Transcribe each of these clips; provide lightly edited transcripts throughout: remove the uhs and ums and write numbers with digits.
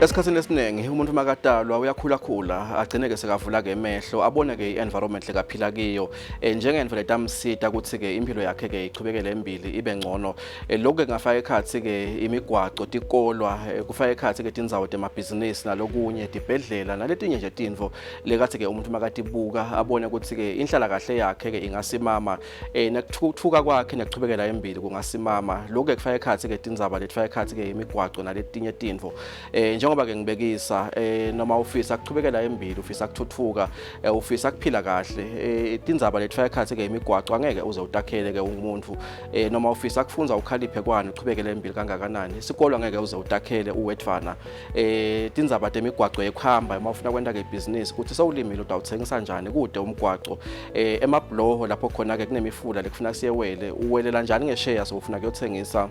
Esikhathini esiningi umuntu makatalwa uyakhulakhula agcine-ke sekavula-ke emehlo abone-ke i-environment lekaphila kiyo um njengentfo letamsita ukuthi-ke impilo yakhe-ke ichubekele embili ibe ngcono um lokhu-ke kungafaka ekhatsi-ke imigwaco tikolwa eh, kufaka ekhatsi-ke tindzawo temabhizinisi nalokunye tibhedlela naletinye nje tintfo lekathi-ke umuntu makatibuka abone ukuthi-ke inhlalakahle yakhe-ke ingasimama um nekuthuthuka kwakhe nekuchubekela embili kungasimama lokhu-ke kufaka ekhatsi-ke tindzaba letifaka ekhatsi-ke imigwaco naletinye tintfo um njengoba-ke ngibekisa um noma ufisa kuchubekela embili ufisa kuthuthuka um ufisa kuphila kahle um tindzaba letifaka ekhatsi-ke imigwaco angeke uze utakhele-ke ungumuntu um noma ufisa kufundza ukhaliphe kwani uchubekele embili kangakanani isikolo angeke uze utakhele uwedvwana eh tindzaba temigwaco yekuhamba uma ufuna kwenta ke ibhizinisi ukuthi sewulimile utawuthengisa njani kude umgwaco eh emabhuloho lapho khona ke kunemifula lekufuna siyewele uwelela njani ngesheya sewufuna kuyothengisa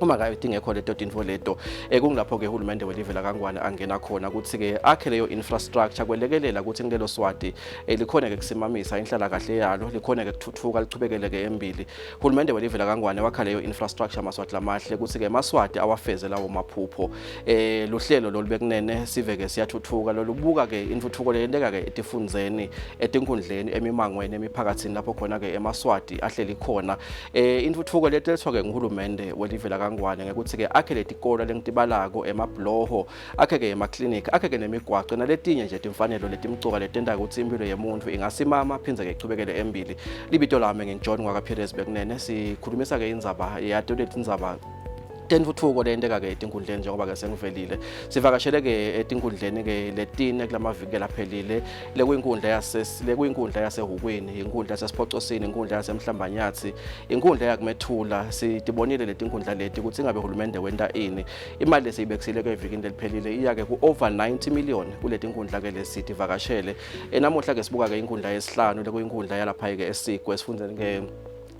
uma ngabe tingekho leto tintfo leto eh, kungilapho-ke uhulumende welive lakangwane angena khona ukuthi-ke akhe leyo infrastructure kwelekelela ukuthi kulelo swati eh, likhone-ke kusimamisa inhlalakahle yalo likhone-ke kuthuthuka lichubekele-ke embili Hulumende welive lakaNgwane wakha leyo infrastructure Maswati lamahle kutsi-ke emaswati awafeze lawo maphupho. Eh luhlelo lolu bekunene sive-ke siyathuthuka lolubuka-ke intfutfuko leyenteka-ke etifundzeni, etinkundleni, emimangweni, emiphakatsini lapho khona-ke emaswati ahleli khona. Eh intfutfuko letelethwa-ke nguhulumende welive lakaNgwane ngekutsi-ke akhe letikolwa lengitibalako, emabhuloho, akhe-ke emaklinikhi akhe-ke nemigwaco naletinye nje timfanelo letimcoka letenta kutsi impilo yemuntfu ingasimama phindze-ke ichubekele embili. Libito lami nginguJohn wakaPierres bekunene sikhulumisa-ke indzaba yato letindzaba tentfutfuko leyenteka-ke etinkundleni njengoba-ke sengivelile sivakashele-ke etinkundleni-ke letine kulamaviki laphelile lekuyinkundla lekuyinkundla yasehhukwini inkundla yasesiphocosini inkundla yasemhlambanyatsi inkundla yakumethula sitibonile letinkundla leti kutsi ingabe hulumende wenta ini Imali lesiyibekisile ke evikini leliphelile iya ke ku-over 90 million kuletinkundla ke lesitivakashele. Enamuhla ke sibuka ke inkundla yesihlanu lekuyinkundla yalapha ke eSigwe esifundzeni ke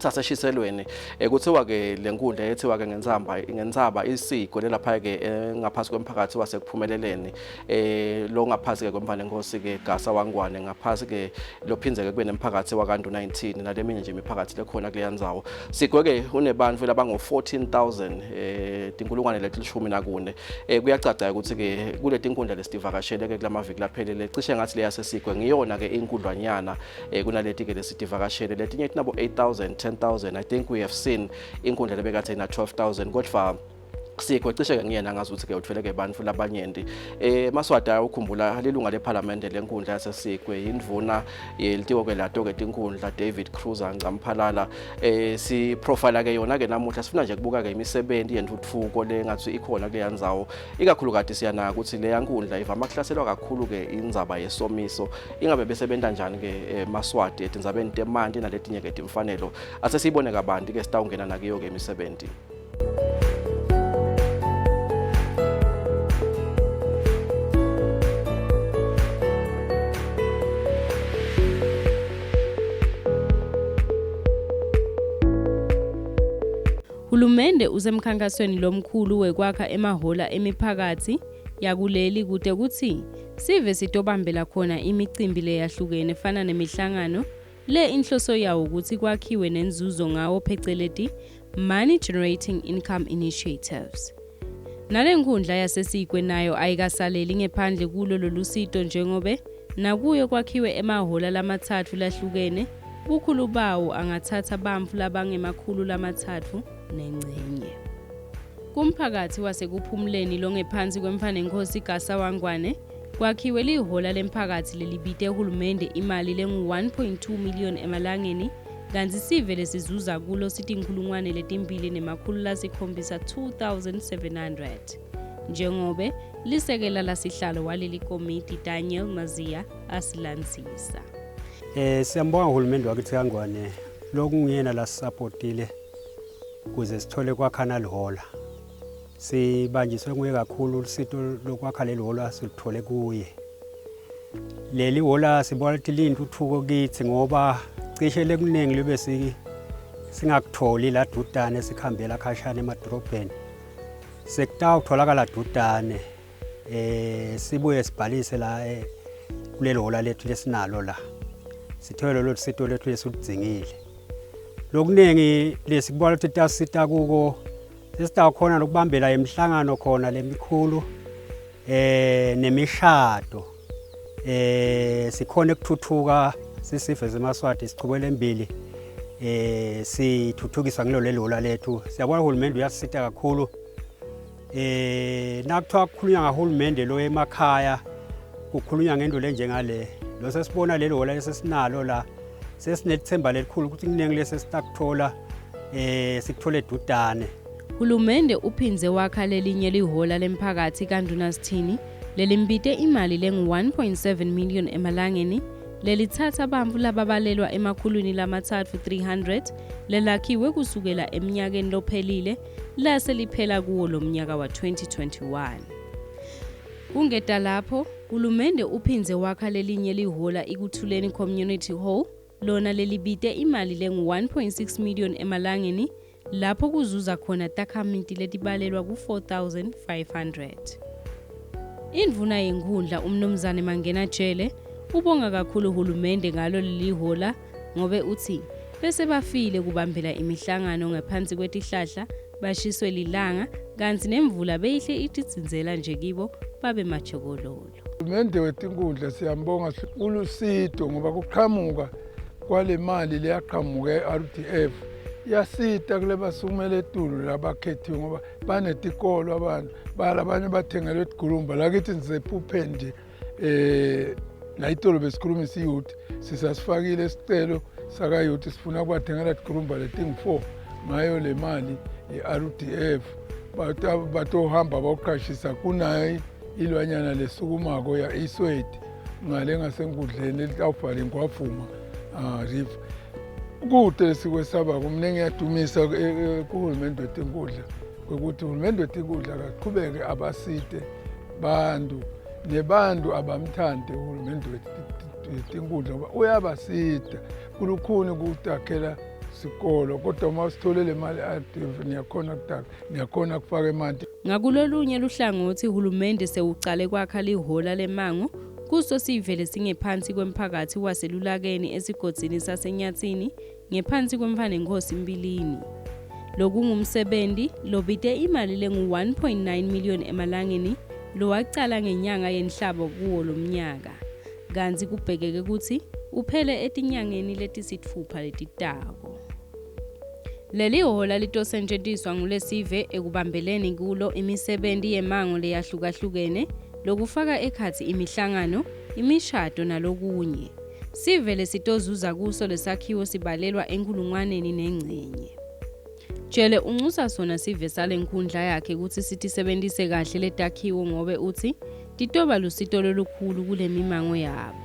saseshiselweni eh, kuthiwa ke lenkundla yethiwa ke ngensamba ngentsaba isigwe lelapha ke eh, ngaphasi kwemphakathi wasekuphumeleleni eh lo ngaphasi ke kwemfana enkosi ke Gasa Wangwane ngaphasi ke lophindze ke kube nemphakathi wakantu 19 naleminye nje imiphakathi lekhona kuleya ndzawo sigwe ke unebantfu labango 14000 eh tinkulungwane letilishumi nakune eh kuyacaca ukuthi ke kuletinkundla lesitivakashele ke kulamaviki laphelele cishe ngathi leya sesigwe ngiyona ke inkundlwanyana eh kunaleti ke lesitivakashele letinye tinabo 8000 10000 I think we have seen inkundla lebekathe ina 12000 kodwa sikho cishe ke ngiyena ngazi ukuthi ke utheleke bantfu labanyenti eh Maswati ayokhumbula lilunga lephalamende lenkundla yaseSigwe indvuna yelitiko ke lato ke tinkundla David Cruiser Ncamphalala eh si profile ke yona ke namuhla sifuna nje kubuka ke imisebenzi yentuthuko lengathi ikhona kuleya ndzawo ikakhulukati siyanaka ukuthi leya nkundla ivama kuhlaselwa kakhulu ke indzaba yesomiso ingabe besebenta njani ke eh, Maswati etindzabeni temanti naletinye ke timfanelo asesiyibone kabanti ke sitawungena nakiyo ke imisebenzi Hulumende usemkhankasweni lomkhulu wekwakha emahhola emiphakatsi yakuleli kute kutsi sive sitobambela khona imicimbi leyahlukene fana nemihlangano Le inhloso yawo kutsi kwakhiwe nenzuzo ngawo pheceleti Money Generating Income Initiatives. Nale nkhundla yaseSigwe nayo ayikasaleli ngephandle kulo lolusito njengobe nakuyo kwakhiwe emahhola lamatsatfu lahlukene, bukhulu bawo angatsatsa bantfu labangemakhulu lamatsatfu nencenye. Kumphakatsi waseKuphumuleni longephansi kweMntfwanenkhosi Gasa waNgwane, Kwakhiwe lihhola lemphakatsi lelibite hulumende imali lengu-1.2 million emalangeni kantsi sive lesizuza kulo sitinkhulungwane letimbili nemakhulu lasikhombisa 2700 njengobe lisekela lasihlalo waleli komiti Daniel Maziya asilandzisa. Eh siyambonga uhulumende wakithi kaNgwane lokunguyena la sisupportile kuze sithole kwakhana lihola. Sibanjiswe nguye kakhulu ulusito lokwakha leli hhola silithole kuye. Leli hhola sibona ukuthi liyintuthuko kithi ngoba cishe lekuningi libe singakutholi la dudane sikhambela khashana emadolobheni. Sekutawutholakala dudane eh sibuye sibhalise la eh, kuleli hhola lethu lesinalo la. Sithole lolu sito lethu lesiludingile. Lokuningi lesikubona ukuthi tasita kuko sesitawukhona lokubambela imihlangano khona lemikhulu. Nemishado sikhona ukuthuthuka sisive semaSwati, sichubele embili, sithuthukisa ngilo leli hola lethu. Siyabona uhulumende uyasisita kakhulu. Nakuthiwa kukhulunywa ngahulumende lo emakhaya, kukhulunywa ngento lenjengale. Lo sesibona leli hola lesesinalo la, sesinethemba lelikhulu ukuthi kuningi lesesitakuthola, sikuthole edudane. Hulumende uphindze wakha lelinye lihola lemphakathi kaNdunasithini lelimbite imali lengu-1.7 million emalangeni, lelitsatsa bantfu lababalelwa emakhulwini lamathathu 300, lelakhiwe kusukela eminyakeni lophelile lase liphela kuwo lo mnyaka wa-2021. Kungeta lapho, hulumende uphindze wakha lelinye lihola iKuthuleni Community Hall, lona lelibite imali lengu-1.6 million emalangeni, lapho kuzuza khona takhamiti letibalelwa ku-4500. Indvuna yenkhundla umnumzane Mangena Jele ubonga kakhulu hulumende ngalo lelihola, ngobe utsi bese bafile kubambela imihlangano ngaphansi kwetihlahla, bashiswe lilanga, kantsi nemvula beyihle itidzindzela nje kibo babe majokololo. Hulumende wetinkundla siyambonga, ulusito ngoba kuqhamuka kwale mali leyaqhamuka e-RDF yasita kule basukumele etulu labakhethiwe, ngoba banetikolo abantu balabanye bathengelwe tigulumba. Lakithi nisephupheni nje, nayitolo besikhuluma isiyouth, sisasifakile isicelo sakayouth, sifuna kubathengela tigulumba letingu-4 ngayo le mali ye-RDF. Batohamba bawuqashisa kunayo ilwanyana lesukumako ya isweti ngale ngasenkundleni elitawubhala ingwavuma river. Kude lesikwesabako. Mina ngiyadumisa kuhulumende wetinkundla kwekuthi uhulumende wetinkundla akaqhubeke abasite bantu, nebantu abamthande uhulumende wetinkundla ngoba uyabasita. Kulukhuni kutakhela sikolo, kodwa uma usithole le mali RDF niyakhona kutaka, niyakhona kufaka emanti. Ngakulolunye luhlangothi, hulumende sewucale kwakha lihola lemango kuso sivele singephansi kwemphakathi waselulakeni esigodzini saseNyatsini ngephansi kwemfanenkosi Mbilini. Lokungumsebenzi lobite imali lengu-1.9 million emalangeni, lowacala ngenyanga yenhlabo kuwo lomnyaka, kantsi kubhekeke kutsi uphele etinyangeni letisitfupha letitako. Leli hola litosetjentiswa ngulesive ekubambeleni kulo imisebenti yemango leyahlukahlukene, lokufaka ekhatsi imihlangano, imishado nalokunye. Sive lesitozuza kuso lesakhiwo sibalelwa enkulungwaneni nengcenye. Jele uncusa sona sive sale nkhundla yakhe kutsi sitisebentise kahle letakhiwo, ngobe utsi titoba lusito lolukhulu kule mimango yabo.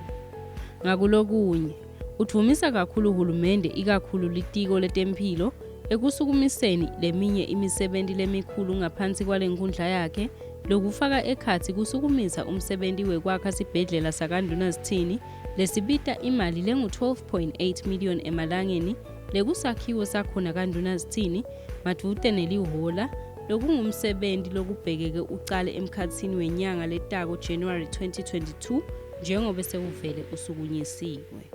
Ngakulokunye, udvumisa kakhulu hulumende, ikakhulu litiko letemphilo, ekusukumiseni leminye imisebenti lemikhulu ngaphansi kwale nkhundla yakhe, lokufaka ekhatsi kusukumisa umsebenti wekwakha sibhedlela sakaNdunazithini lesibita imali lengu-12.8 million emalangeni, lekusakhiwo sakhona kaNdunazithini madvute nelihola, lokungumsebenti lokubhekeke ucale emkhatsini wenyanga letako January 2022, njengobe sewuvele usukunyisiwe.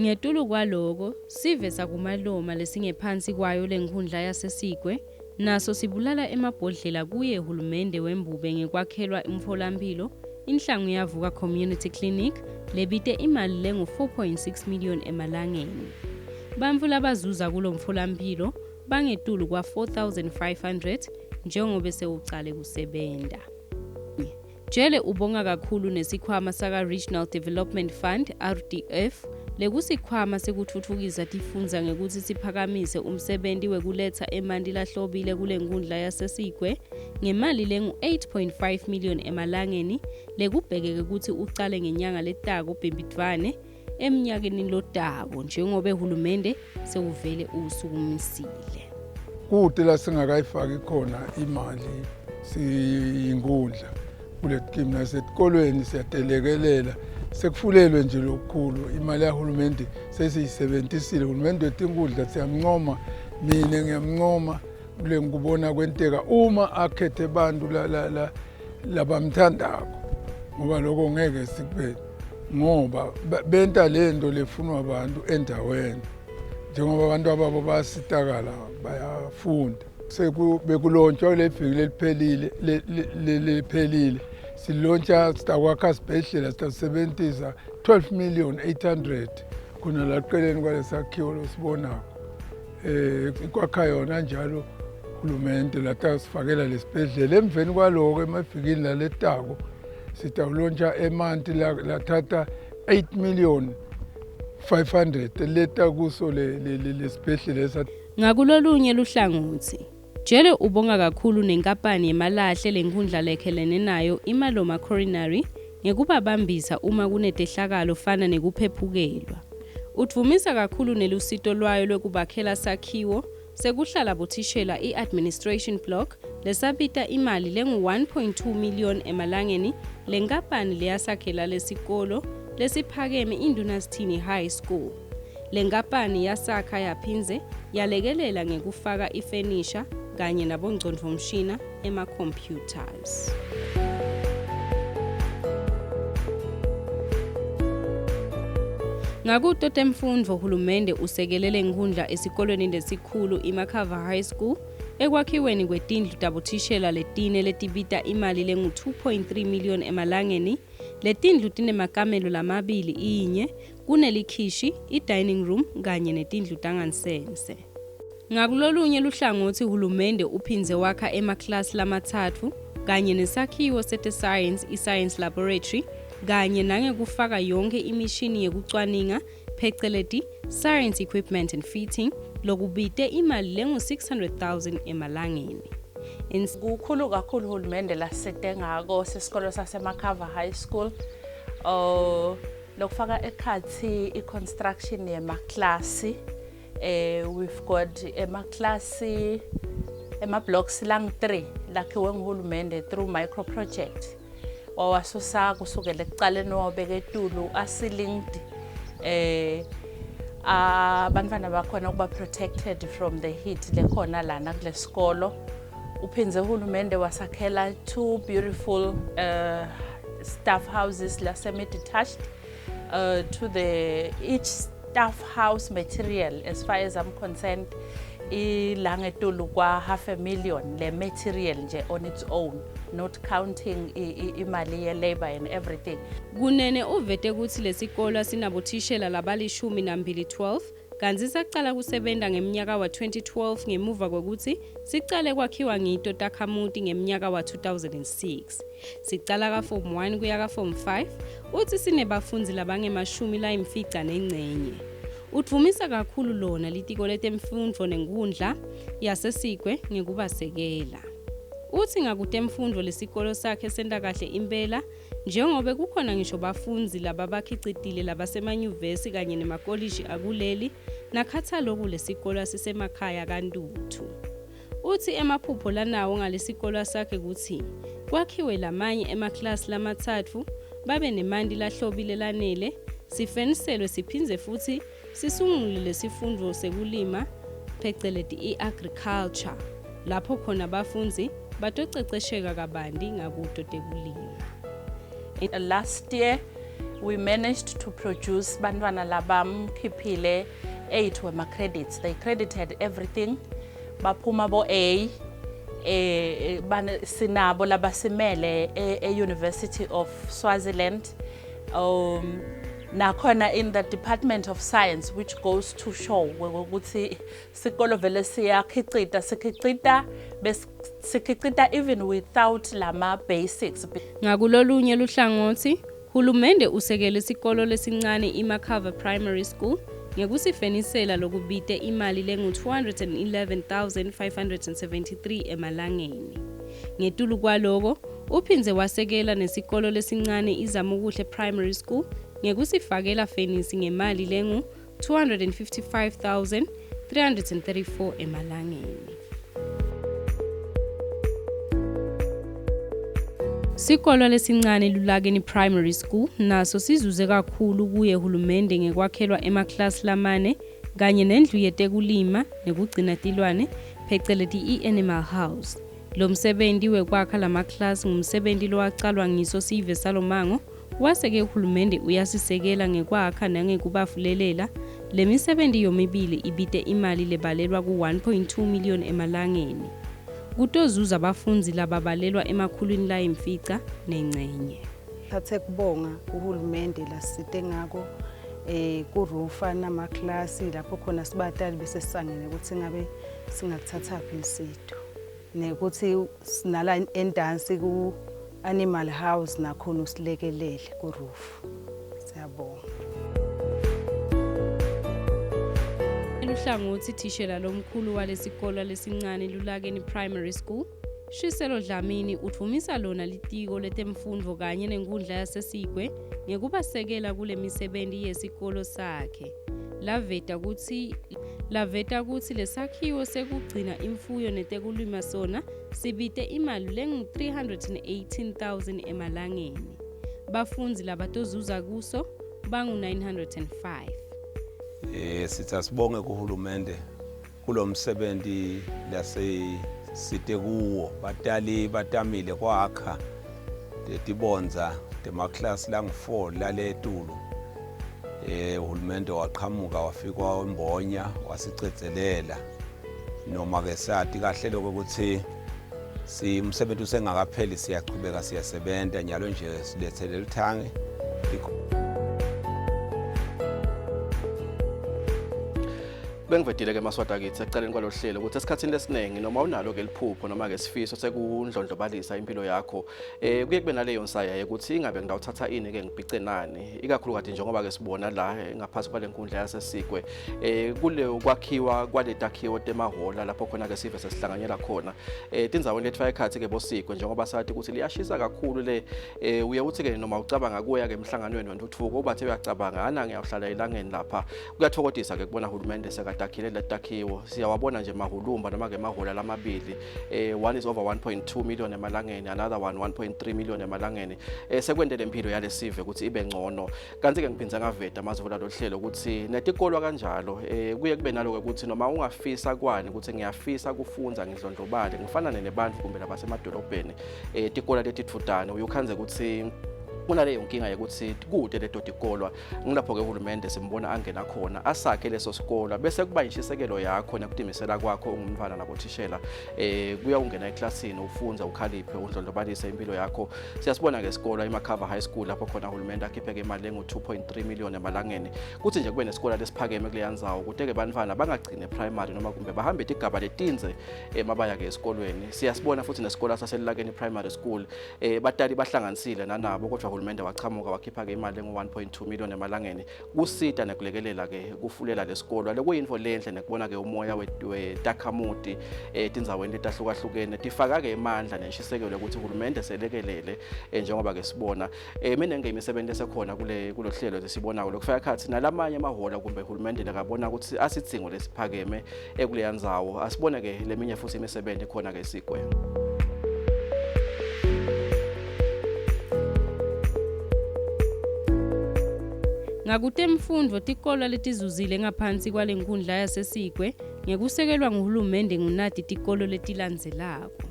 Ngetulu kwaloko, sive sakuMaloma lesingephansi kwayo lenkhundla yaseSigwe naso sibulala emabhodlela kuye hulumende wembube ngekwakhelwa umfolamphilo Inhlangu Yavuka Community Clinic lebite imali lengu-4.6 million emalangeni. Bantfu labazuza kulo mfolamphilo bangetulu kwa-4500 njengobe sewucale kusebenta. Jele ubonga kakhulu nesikhwama saka-Regional Development Fund RDF, lekusikhwama sekutfutfukisa tifundza, ngekutsi siphakamise umsebenti wekuletsa emanti lahlobile kule nkundla yaseSigwe ngemali lengu-8.5 million emalangeni, lekubhekeke kutsi ucale ngenyanga letako Bhimbidvwane eminyakeni lotako, njengobe hulumende sewuvele usukumisile. Kude la singakayifaki khona imali siyinkundla kule tikimu, nasetikolweni siyatelekelela, sekufulelwe nje lokukhulu. Imali yahulumende sesiyisebentisile. Hulumende wetinkundla siyamncoma, mina ngiyamncoma kule ngikubona kwenteka uma akhethe bantu labamthandako, ngoba lokho ngeke sikubeke, ngoba benta lento lefunwa abantu endaweni, njengoba abantu ababo bayasitakala, bayafunda. Bekulontshwa le viki leliphelile, leliphelile. Silontsha sitakwakha sibhedlela, sitasebenzisa 12 million 800 khona la qeleni kwalesakhiwo losibonako. Ikwakha yona njalo uhulumende latasifakela lesibhedlela. Emveni kwaloko emavikini laletako sitawulontsha emanti lathatha 8 million 500 leta kuso lesibhedlela. Ngakulolunye luhlangotsi, Jele ubonga kakhulu nenkampani yemalahle lenkundla lekhelene nayo iMaloma Coronary ngekubabambisa uma kunetehlakalo fana nekuphephukelwa. Udvumisa kakhulu nelusito lwayo lwekubakhela sakhiwo sekuhlala bothishela i-administration block lesabita imali lengu-1.2 million emalangeni lenkampani leyasakhela lesikolo lesiphakeme iNdunasithini High School. Lenkampani yasakha yaphindze yalekelela ngekufaka ifenisha kanye nabongcondvomshina ema-computers. Ngakuto temfundvo hulumende usekele lenkundla esikolweni lesikhulu iMakhava High School ekwakhiweni kwetindlu tabothishela letine letibita imali lengu-2.3 million emalangeni. Letindlu tinemakamelo lamabili inye, kunelikhishi, i-dining room kanye netindlu tangansense. Ngakulolunye luhlangotsi hulumende uphindze wakha emaklasi lamatsatfu kanye nesakhiwo sete-science i-science laboratory kanye nangekufaka yonke imishini yekucwaninga pheceleti science equipment and fitting lokubite imali lengu-600,000 emalangeni. Kukhulu kakhulu uhulumende lasite ngako sesikolo saseMakhava High School, lokufaka ekhathi i-construction yemaklasi. We've got emaklasi ema-blocks lang-3 lakhiwe nguhulumende through micro project, wawasusa kusukela ekucaleni wawabeka etulu, asilinked, abantwana bakhona ukuba protected from the heat lekhona lana kulesikolo. Uphindze uhulumende wasakhela two beautiful staff houses la semi-detached. To the each staff house material, as far as I'm concerned, ilangetulu kwa half a million le material nje on its own, not counting imali ye-labor and everything. Kunene uvete kutsi lesikolo sinabothishela labalishumi nambili, 12, kantsi sacala kusebenta ngemnyaka wa-2012 ngemuva kwekutsi sicale kwakhiwa ngito takhamuti ngemnyaka wa-2006. Sicala ka-form 1 kuya ka-form 5. Utsi sinebafundzi labangemashumi layimfica nencenye. Udvumisa kakhulu lona litiko letemfundvo nenkundla yaseSigwe ngekubasekela. Utsi ngakutemfundvo lesikolo sakhe senta kahle impela njengobe kukhona ngisho bafundzi lababakhicitile labasemanyuvesi kanye nemakolishi akuleli nakhathaloku lesikolo sisemakhaya kaNtuthu. Utsi emaphupho lanawo ngalesikolo sakhe kutsi kwakhiwe lamanye emaklasi lamatsatfu, babe nemanti lahlobile lanele, sifeniselwe, siphindze futsi sisungule lesifundvo sekulima pheceleti i-agriculture lapho khona bafundzi batocecesheka kabanti ngakuto tekulima. Last year we managed to produce bantwana labamkhiphile 8 wema-credits. They credited everything, baphuma bo A. Sinabo labasimele e-University of Swaziland, nakhona in the Department of Science, which goes to show ukuthi sikolo vele siyakhicita, sikhicita besikhicita even without lama basics. Ngakulolunye luhlangotsi, hulumende usekele isikolo lesincane iMakhava Primary School ngekusifenisela lokubite imali lengu-211,573 emalangeni. Ngetulu kwaloko, uphindze wasekela nesikolo lesincane iZamukuhle Primary School ngekusifakela fenisi ngemali lengu-255,334 emalangeni. Sikolo lesincane Lulakeni Primary School naso sizuze kakhulu kuye hulumende ngekwakhelwa emaklasi lamane kanye nendlu yetekulima nekugcina tilwane pheceleti i-Animal House. Lo msebenti wekwakha lamaklasi ngumsebenti lowacalwa ngiso sive salomango, wase-ke uhulumende uyasisekela ngekwakha nangekubafulelela. Le misebenti yomibili ibite imali lebalelwa ku-1.2 million emalangeni. Kutozuza bafundzi lababalelwa emakhulwini layimfica nencenye. Thathe kubonga uhulumende lasite ngako kurufa namaklasi lapho khona sibatali bese sisangene ukuthi ngabe singakuthathaphi lisito nekuthi sinala endansi ku animal house nakhona usilekelele ku roof. Siyabonga. Luhlangothi thishela lomkhulu walesikolo lesincane Lulakeni Primary School Shiselo Dlamini udvumisa lona litiko letemfundvo kanye nenkundla yaseSigwe ngekubasekela kule misebenti yesikolo sakhe. Laveta kutsi lesakhiwo sekugcina imfuyo netekulima sona sibite imali lengu-318,000 emalangeni. Bafundzi labatozuza kuso bangu-905. Sithi asibonge kuhulumende kulomsebenzi lase site kuwo. Batali batamile kwakha letibondza temaklasi langu-4 lale etulu. Uhulumende waqhamuka wafika wembonya wasicedzelela, noma ke sathi kahle lokho ukuthi si umsebenzi usengakapheli, siyachubeka siyasebenta nyalo nje silethele lithange. Bengivedile ke maswati akithi ekucaleni kwalo hlelo ukuthi esikhathini lesiningi noma unalo ke liphupho noma ke sifiso sekundlondlobalisa impilo yakho, kuye kube naleyo nsaya ukuthi ingabe ngidawuthatha ini ke ngibhice nani, ikakhulukati njengoba ke sibona la ngaphansi kwale nkundla yaseSigwe kule kwakhiwa kwaletakhiwo temahola lapho khona ke sive sesihlanganyela khona tindzaweni letifaka ekhatsi ke boSigwe, njengoba sathi ukuthi liyashisa kakhulu le. Uye uthi ke noma ucabanga kuya ke emhlanganweni wentuthuko ubathe uyacabanga ana ngiyawuhlala elangeni lapha. Kuyathokodisa ke kubona uhulumende sekadakhile letakhiwo. Siyawabona nje mahulumba noma ke mahola lamabili, one is over 1.2 million emalangeni, another one 1.3 million emalangeni, sekwentele impilo yalesive ukuthi ibe ngcono. Kanti ke ngiphinze ngaveta mazivula lo hlelo ukuthi netikolwa kanjalo, kuye kube nalo ukuthi noma ungafisa kwani ukuthi ngiyafisa kufundza ngidlondlobale ngifanane nebantu kumbe labasemadolobheni, tikola letitfutane, uyukhandze ukuthi kunaleyo nkinga yokuthi kude leto tikolwa. Ngilapho-ke uhulumende simbona angena khona asakhe leso sikolwa, bese kuba inshisekelo yakho nekutimisela kwakho ungumntwana nabothishela kuya ungena eklasini ufundza ukhaliphe undlondlobalise impilo yakho. Siyasibona-ke isikolwa iMakhava High School lapho khona uhulumende akhipheke imali engu-2.3 million emalangeni kuthi nje kube nesikole lesiphakeme kuleya ndzawo kute-ke bantfwana bangagcini eprimary noma kumbe bahambe tigaba letindze mabaya-ke esikolweni. Siyasibona futhi nesikole saseLulakeni Primary School, batali bahlanganisile nanabo kodwa uhulumende wachamuka wakhipha-ke imali engu-1.2 million emalangeni kusita nekulekelela-ke kufulela lesikolo. Lokuyintfo lenhle nekubona-ke umoya wetakhamuti etindzaweni letahlukahlukene tifaka-ke emandla nenshisekelo yokuthi uhulumende selekelele, njengoba-ke sibona minenge imisebenzi lesekhona kule kulo hlelo lesibonako lokufaka ekhatsi nalamanye amahola kumbe uhulumende lekabona ukuthi asidzingo lesiphakeme ekuleya ndzawo. Asibone-ke leminye futhi imisebenzi khona-ke Sigwe. Ngakutemfundvo tikolwa letizuzile ngaphansi kwale nkundla yaseSigwe ngekusekelwa nguhulumende ngunati tikolo letilandzelako.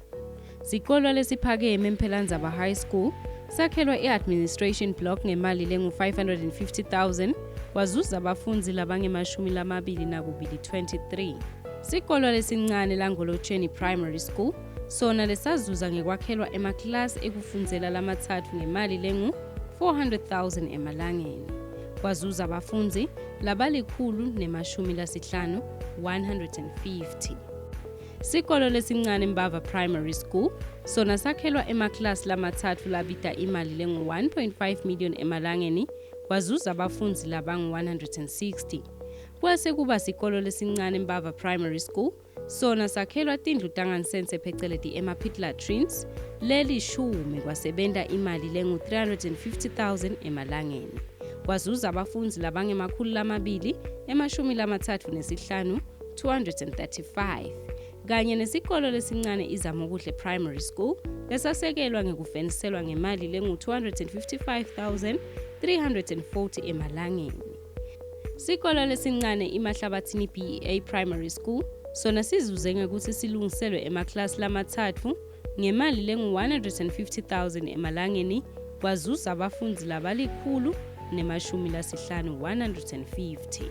Sikolwa lesiphakeme Mphelandzaba High School sakhelwa i-administration block ngemali lengu-550,000 kwazuza abafundzi labangemashumi lamabili nakubili 23. Sikolwa lesincane Langolotsheni Primary School sona lesazuza ngekwakhelwa emaklasi ekufundzela lamatsatfu ngemali lengu-400,000 emalangeni. Kwazuza abafundzi labalikhulu nemashumi lasihlanu 150. Sikolo lesincane Mbava Primary School sona sakhelwa emaklasi lamatsatfu labita imali lengu-1.5 million emalangeni kwazuza abafundzi labangu-160. Kwase kuba sikolo lesincane Mbava Primary School sona sakhelwa tindlu tangansense pheceleti ema-pit latrines lelishumi kwasebenta imali lengu-350,000 emalangeni. Kwazuza abafundzi labangemakhulu lamabili emashumi lamatsatfu nesihlanu 235 kanye nesikolo lesincane iZamokuhle Primary School lesasekelwa ngekufenselwa ngemali lengu-255,340 emalangeni. Sikolo lesincane iMahlabathini BEA Primary School sona sizuze ngekuthi silungiselwe emaklasi lamatsatfu ngemali lengu-150,000 emalangeni kwazuza abafundzi labalikhulu nemashumi lasihlanu 150.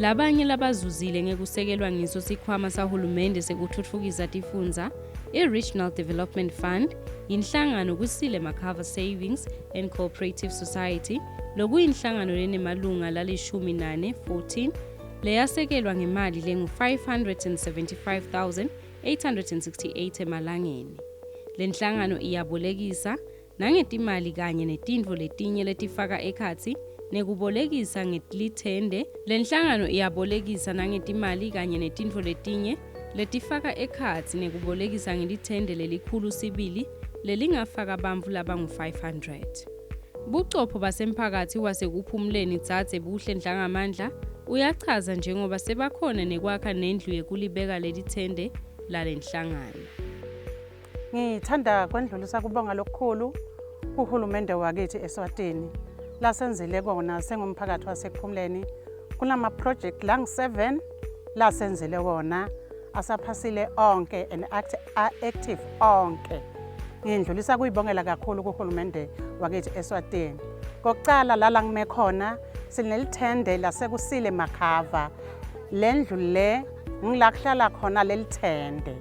Labanye labazuzile ngekusekelwa ngiso sikhwama sahulumende sekutfutfukisa tifundza, i-Regional Development Fund, yinhlangano Kusile Makhava Savings and Cooperative Society, lokuyinhlangano lenemalunga lalishumi nane, 14, leyasekelwa ngemali lengu-575 868 emalangeni. Lenhlangano iyabolekisa nangetimali kanye netintfo letinye letifaka ekhatsi nekubolekisa ngetlithende. Lenhlangano iyabolekisa nangetimali kanye netintfo letinye letifaka ekhatsi nekubolekisa ngelithende lelikhulu sibili lelingafaka bantfu labangu-500. Bucopho basemphakathi wasekuphumuleni Dzadze Buhle Ndlangamandla uyachaza njengoba sebakhona nekwakha nendlu yekulibeka lelithende lalenhlangano. Ngithanda kwendlulisa kubonga lokukhulu kuhulumende wakithi eSwatini lasenzile kona sengumphakathi wasekuphumuleni. Kunama-project langu-7 lasenzile wona, asaphasile onke and active onke. Ngindlulisa kuyibongela kakhulu kuhulumende wakithi eSwatini. Kokucala lala ngime khona sinelithende lasekusile Makhava. Le ndlu le ngila kuhlala khona lelithende.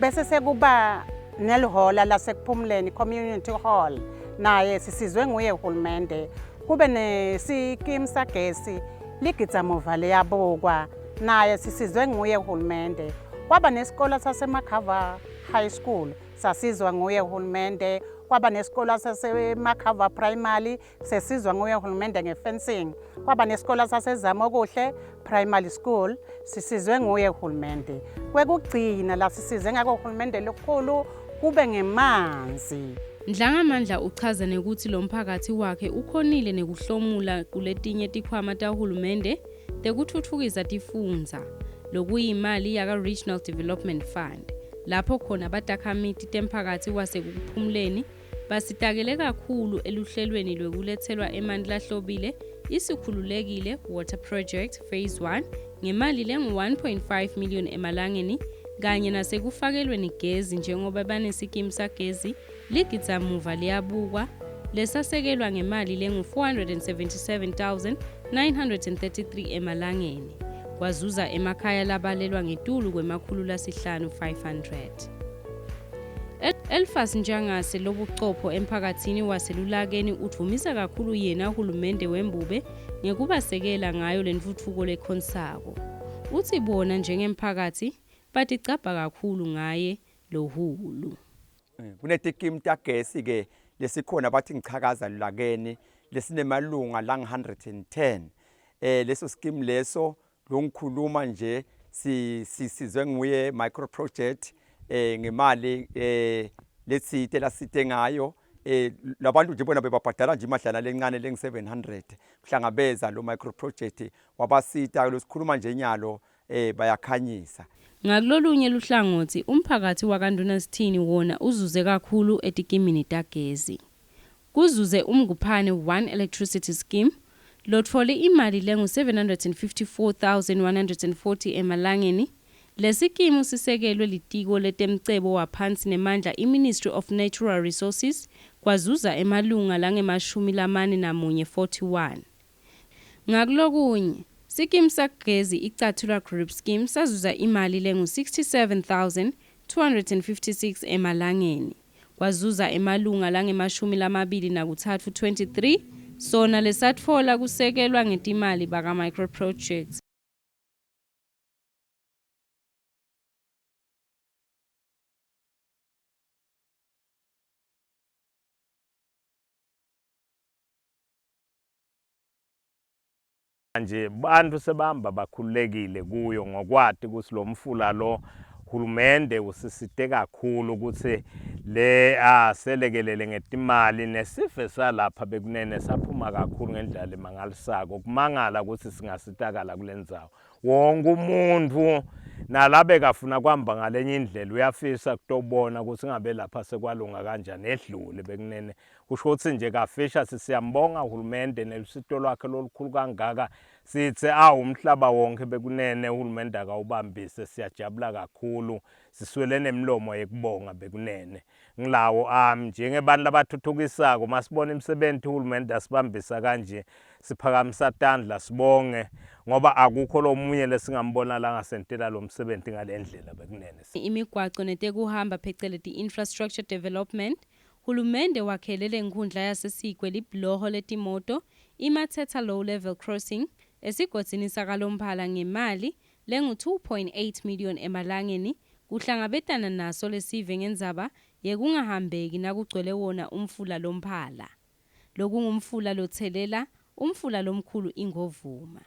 Bese sekuba nelihola lasekuphumuleni, community hall, naye sisizwe nguye uhulumende. Kube nesikimu sagesi ligidzamuva liyabukwa, naye sisizwe nguye uhulumende. Kwaba nesikolo saseMakhava High School, sasizwa nguye uhulumende. Kwaba nesikolo saseMakhava Primary, sesizwa nguye uhulumende ngefencing. Kwaba nesikolo saseZamokuhle Primary School, sisizwe nguye uhulumende. Kwekugcina la sisize ngako uhulumende lokukhulu kube ngemanzi. Ndlangamandla uchaza nekuthi lo mphakathi wakhe ukhonile nekuhlomula kuletinye tikhwama tahulumende tekutfutfukisa tifundza, lokuyimali yaka-Regional Development Fund, lapho khona batakhamiti temphakathi wasekuphumuleni basitakele kakhulu eluhlelweni lwekuletselwa emanti lahlobile iSikhululekile Water Project Phase 1 ngemali lengu-1.5 million emalangeni, kanye nasekufakelweni gezi njengoba banesikimu sagezi ligidzamuva liyabukwa lesasekelwa ngemali lengu-477 933 emalangeni, kwazuza emakhaya labalelwa ngetulu kwemakhulu lasihlanu, 500. Elfas Ntshangase lobucopho emphakathini waselulakeni udvumisa kakhulu yena hulumende wembube ngekubasekela ngayo lentfutfuko lekhonsako. Utsi bona njengemphakathi baticabha kakhulu ngaye lohulu. Kunetikimu tagesi ke lesikhona bathi ngichakaza lulakeni lesinemalunga lang 110. Leso scheme leso longikhuluma nje sisizwe nguye micro project ngemali letsite lasite ngayo. Labantu nje bona bebabhadala nje imadlana lencane lengu 700 kuhlangabeza lo micro project wabasita losikhuluma nje nyalo bayakhanyisa. Ngakulolunye luhlangothi, umphakathi wakaNduna Sithini wona uzuze kakhulu etikimini tagezi. Kuzuze Umnguphane One Electricity Scheme lotfole imali lengu-754 140 emalangeni. Lesikimu sisekelwe litiko letemcebo waphansi nemandla i-Ministry of Natural Resources, kwazuza emalunga langemashumi lamane namunye, 41. Ngakulokunye, sikimu sagezi iCathula Group Scheme sazuza imali lengu-67 256 emalangeni, kwazuza emalunga langemashumi lamabili nakutsatfu, 23, sona lesatfola kusekelwa ngetimali baka-micro projects. Nje bantu sebahamba bakhululekile kuyo ngokwati ukuthi lo mfula lo hulumende usisite kakhulu ukuthi le aselekelele ngetimali, nesive salapha bekunene saphuma kakhulu ngendlela lemangalisako, kumangala ukuthi singasitakala kule ndzawo. Wonke umuntu nalabe kafuna kuhamba ngalenye indlela uyafisa kutobona ukuthi ngabe lapha sekwalunga kanjani edlule bekunene. Kusho ukuthi nje kafisha sisiyambonga uhulumende nelusito lwakhe lolukhulu kangaka. Sitsi awu umhlaba wonkhe bekunene uhulumende akawubambise siyajabula kakhulu siswele nemilomo yekubonga bekunene. Ngilawo ami njengebantu labathuthukisako masibona imisebenzi uhulumende asibambisa kanje siphakamisa tandla sibonge ngoba akukho lomunye lesingambona langasentela lo msebenzi ngale ndlela bekunene. Imigwaco netekuhamba pheceleti infrastructure development, Hulumende wakhele lenkhundla yaseSigwe libhuloho letimoto iMathetha Low Level Crossing esigodzini sakaLomphala ngemali lengu-2.8 million emalangeni kuhlangabetana naso lesive ngendzaba yekungahambeki nakugcwele wona umfula Lomphala, lokungumfula lotselela umfula lomkhulu iNgovuma.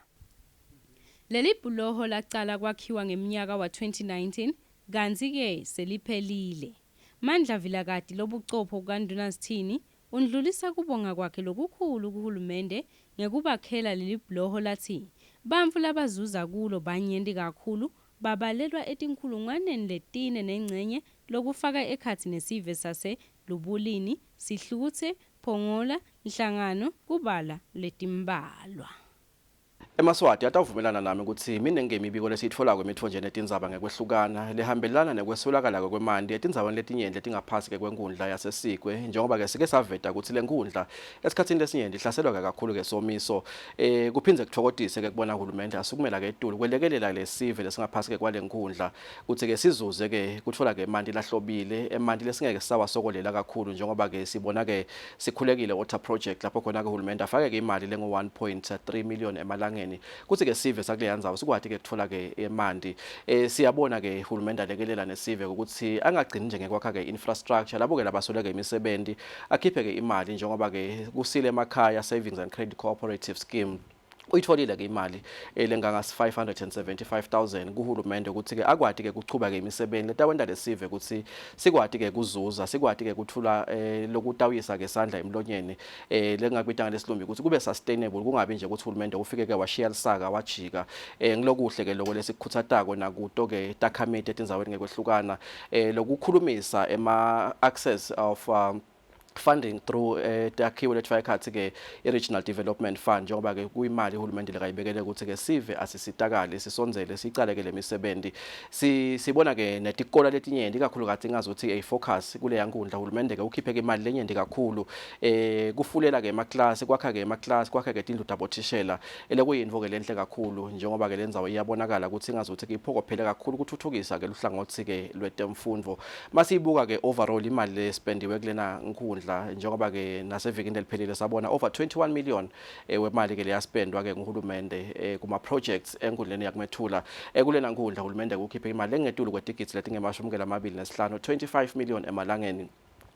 Lelibhuloho lacala kwakhiwa ngemnyaka wa-2019 kantsi-ke seliphelile. Mandla Vilakati lobucopho kaNduna Sithini undlulisa kubonga kwakhe lokukhulu kuhulumende ngekubakhela lelibhuloho latsi bantfu labazuza kulo banyenti kakhulu babalelwa etinkhulungwaneni letine nencenye lokufaka ekhatsi nesive sase Lubulini, Sihlutse, Phongola, Nhlangano kubala letimbalwa. EmaSwati atawuvumelana nami kutsi miningi imibiko lesiyitfolako emitfonjeni yetindzaba ngekwehlukana, lehambelana nekweswelakala kwemanti etindzaweni letinyenti letingaphasi-ke kwenkhundla yaseSigwe, njengoba-ke sike saveta kutsi lenkhundla esikhatsini lesinyenti ihlaselwa-ke kakhulu-ke somiso. E, kuphindze kutfokotise-ke kubona hulumende asukumela-ke etulu kwelekelela lesive lesingaphasi-ke kwalenkhundla kutsi-ke sizuze-ke kutfola-ke emanti lahlobile, emanti lesingeke sisawasokolela kakhulu njengoba-ke sibona-ke Sikhulekile Water Project lapho khona-ke hulumende afake-ke imali lengu-1.3 million emalangeni kutsi-ke sive sakuleya ndzawo sikwati-ke kutfola-ke emanti. E, siyabona-ke hulumende alekelela nesive ukuthi angagcini nje ngekwakha-ke infrastructure labo-ke labasweleke imisebenti akhiphe-ke imali njengoba-ke kusile emakhaya Savings and Credit Cooperative Scheme uyitfolile ke imali elenganga 575,000 kuhulumende ukuthi ke akwati ke kuchuba ke imisebenzi letawenta lesive ukuthi sikwati ke kuzuza sikwati ke kuthula eh, lokutawuyisa ke sandla emlonyeni eh, lengakubita ngalesilumbi ukuthi kube sustainable kungabi nje ukuthi uhulumende ufike ke washiya lisaka wajika eh, ngilokuhle ke lokho lesikukhutsatako nakuto ke takhamiti etindzaweni ngekwehlukana eh, lokukhulumisa ema access of um, funding through eh, takhiwo lethiwa ekhathi ke i-Regional Development Fund njengoba ke kuyimali uhulumende lekayibekele ukuthi ke sive asisitakale sisondzele sicale ke lemisebenzi si sibona ke netikola letinyenti ikakhulukati ngazuthi a focus kuleya nkundla uhulumende ke ukhiphe ke imali lenyenti kakhulu eh kufulela ke emaklasi kwakha ke emaklasi kwakha ke tindlu tabothishela elekuyintfo ke lenhle kakhulu njengoba ke lendzawo iyabonakala ukuthi ngazuthi ke iphokophele kakhulu kuthuthukisa ke luhlangothi ke lwetemfundvo Masiyibuka ke overall imali lespendiwe kulena nkhundla njengoba ke nasevikini leliphelile sabona over 21 million eh, wemali ke leyaspendwa ke nguhulumende eh, kuma projects enkundleni yakumethula eh, kulena nkhundla uhulumende ukhiphe imali engetulu kwetigidzi letingemashumi lamabili nesihlanu 25 million emalangeni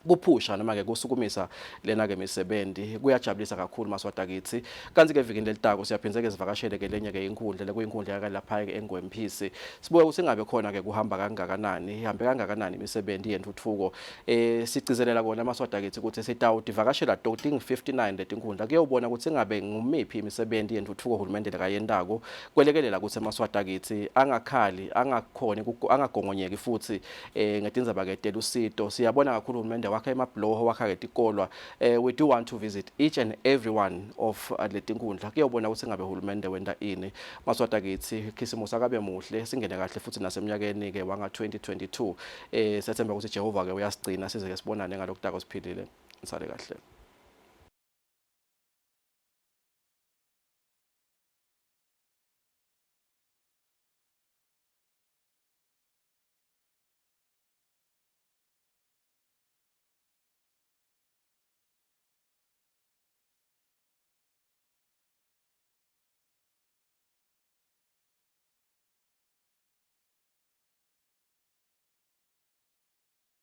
kuphusha noma ke kusukumisa lena ke misebenti kuyajabulisa kakhulu maswati akitsi kantsi ke evikini lelitako siyaphindze ke sivakashele ke lenye ke inkhundla lekuyinkhundla yakalapha ke eNgwemphisi sibuke ukuthi ingabe khona ke kuhamba kangakanani ihambe kangakanani imisebenti yentfutfuko eh sigcizelela kona maswati akitsi ukuthi sitawutivakashela toting 59 letinkhundla kuyobona ukuthi ingabe ngumiphi imisebenti yentfutfuko hulumende lekayentako kwelekelela ukuthi emaswati akitsi angakhali angakhoni angagongonyeki futhi eh ngetindzaba ke telusito siyabona kakhulu uhulumende wakha emabhuloho wakha ke tikolwa eh we do want to visit each and every one of uh, letinkundla kuyobona ukuthi ngabe uhulumende wenta ini maswati akitsi khisimusi akabe muhle singene kahle futhi naseminyakeni ke wanga 2022 eh sethemba ukuthi Jehova ke uyasigcina size ke sibonane ngalokutako siphilile nisale kahle.